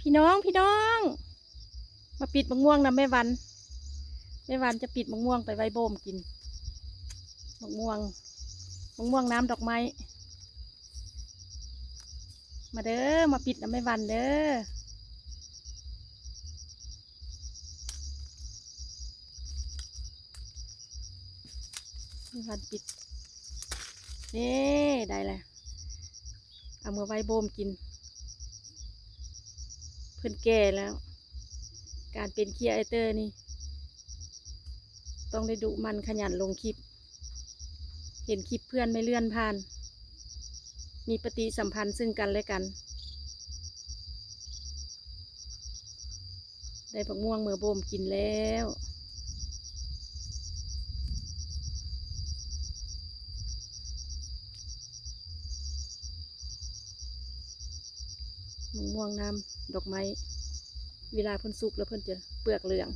ພີ່ນ້ອງ ພີ່ນ້ອງ ມາປິດໝາກມ່ວງນຳແມ່ວັນ. ແມ່ວັນຈະປິດໝາກມ່ວງໄປໄວ້ໂບມກິນ. ໝາກມ່ວງ ໝາກມ່ວງນ້ຳດອກໄມ້. ມາເດີ ມາປິດນຳແມ່ວັນເດີ. ແມ່ວັນປິດ. ເດ້ ໄດ້ແລ້ວ. ເອົາເມືອໄວ້ໂບມກິນ. ເພິ່ນແກ່ແລ້ວ. ການເປັນຄຣີເອເຕີນີ້ ຕ້ອງໄດ້ດຸໝັ່ນຂະຫຍັນລົງຄລິບ. ເຫັນຄລິບເພື່ອນແມ່ເລື່ອນຜ່ານ ມີປະຕິສຳພັນເຊິ່ງກັນແລະກັນ. ໄດ້ໝາກມ່ວງເມືອໂບມກິນແລ້ວ. ໝາກມ່ວງນ້ຳດອກໄມ້ ເວລາເພິ່ນສຸກແລ້ວເພິ່ນຈະເປືອກເຫຼືອງ.